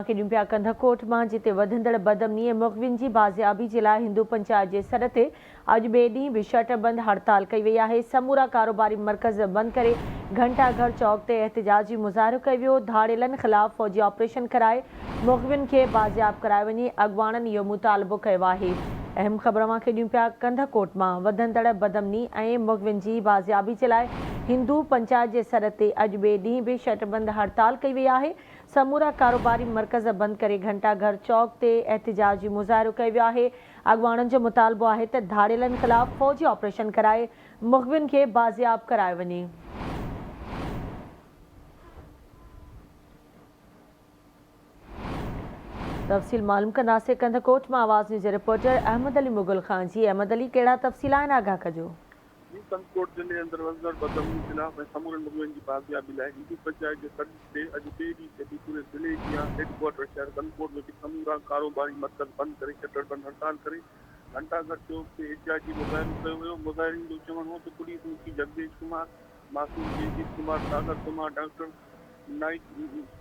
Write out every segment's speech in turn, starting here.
کي ڏيون پيا ڪنڌڪوٽ مان جتي وڌندڙ بدامني ۽ مغوين جي بازيابي جي لاء هندو پنچائت جي سڏ تي اڄ ٻئي ڏينهن به شٽر بند هڙتال ڪئي وئي آهي سمورا ڪاروباري مرڪز بند ڪري گهنٽا گهر چوڪ تي احتجاجي مظاهرو ڪيو ويو ڌاڙيلن خلاف فوجي آپريشن ڪرائي مغوين کي بازياب ڪرايو وڃي اڳواڻن اهو مطالبو ڪيو آهي اهم خبر اوهان کي ڏيون پيا ڪنڌڪوٽ مان وڌندڙ بدامني ۽ مغوين جي بازيابي جي لاء هندو پنچائت جي سڏ تي اڄ ٻئي ڏينهن به شٽربند هڙتال ڪئي وئي آهي، سمورا ڪاروباري مرڪز بند ڪري گهنٽا گهر چوڪ تي احتجاجي مظاهرو ڪيو ويو آهي، اڳواڻن جو مطالبو آهي ته ڌاڙيلن خلاف فوجي آپريشن ڪرائي مغوين کي بازياب ڪرايو وڃي. تفصيل معلوم ڪنداسين ڪنڌڪوٽ مان آواز نيوز جي رپورٽر احمد علي مغل کان جي احمد علي ڪهڙا تفصيل آهن آگاهه ڪجو. جي ڪنڌڪوٽ ضلعي اندر وسندڙ بدامني خلاف ۽ سمورن مغوين جي بازيابي لاء هندو پنچائت جي سڏ تي اڄ ٻئي ڏينهن تي به پوري ضلعي جيان هيڊ ڪوارٽر شهر ڪنڌڪوٽ ۾ به سمورا ڪاروباري مرڪز بند ڪري شٽر بند هڙتال ڪري گهنٽا گهر چوڪ تي احتجاجي مظاهرو ڪيو ويو مظاهرين جو چوڻ هو ته پوليس مکي جگديش ڪمار معصوم جيجيت ڪمار ساگر ڪمار ڊاڪٽر نائيڪ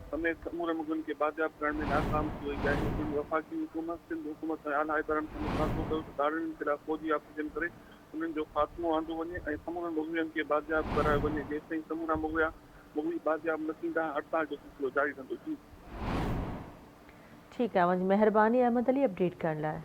سميت سمورن مغوين کي بازياب ڪرڻ ۾ ناڪام ٿي وئي آهي. انهن وفاقي حڪومت، سنڌ حڪومت ۽ اعليٰ ادارن کان مطالبو ڪيو ته ڌاڙيلن خلاف فوجي آپريشن ڪري انهن جو خاتمو آندو وڃي ۽ سمورن مغوين کي بازياب ڪرايو وڃي، جيستائين سمورا مغويا مغوي بازياب نه ٿيندا هڙتال جو سلسلو جاري رهندو. جي. ٺيڪ آهي اوهان جي مهرباني احمد علي اپڊيٽ ڪرڻ لاء.